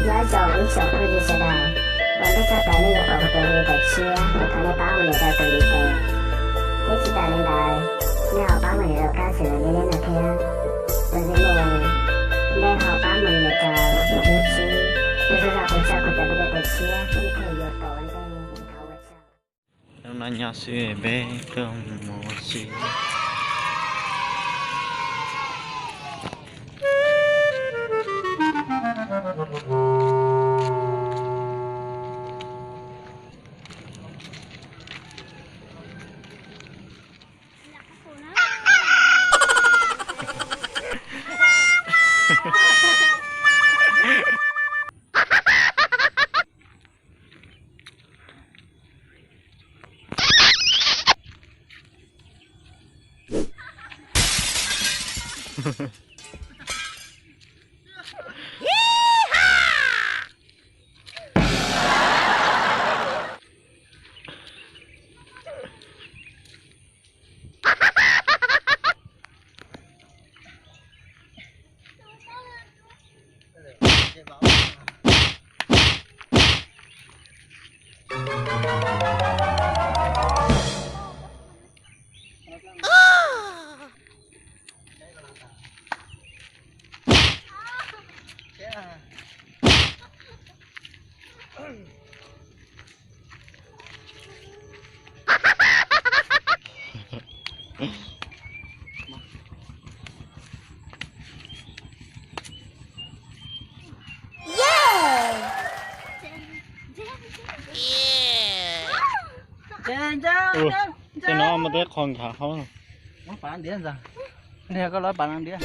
Nyob zoo ib tsoom phooj ywg sawv daws, ua ntej tshaj plaws nej yuav pom kuv tus video tshiab, thov nej pab mus nias rau tus ntiv tes. Thiab tsis tas li ntawd, nej ho pab mus nias rau kab xws li nej no thiab. Tus ntiv mus, nej ho pab mus nias rau tus tsib, tus zaj zaj kuv tso kuv cov video tshiab ib txhia yuav tau ua ntej. Thov ua tsaug. Hnub no nyob xwb peb tuaj mus ua si. Tej no muaj tej qho nkhav hauv. Muab pav ntiav ntag. Niag koj lov pav no ntiav.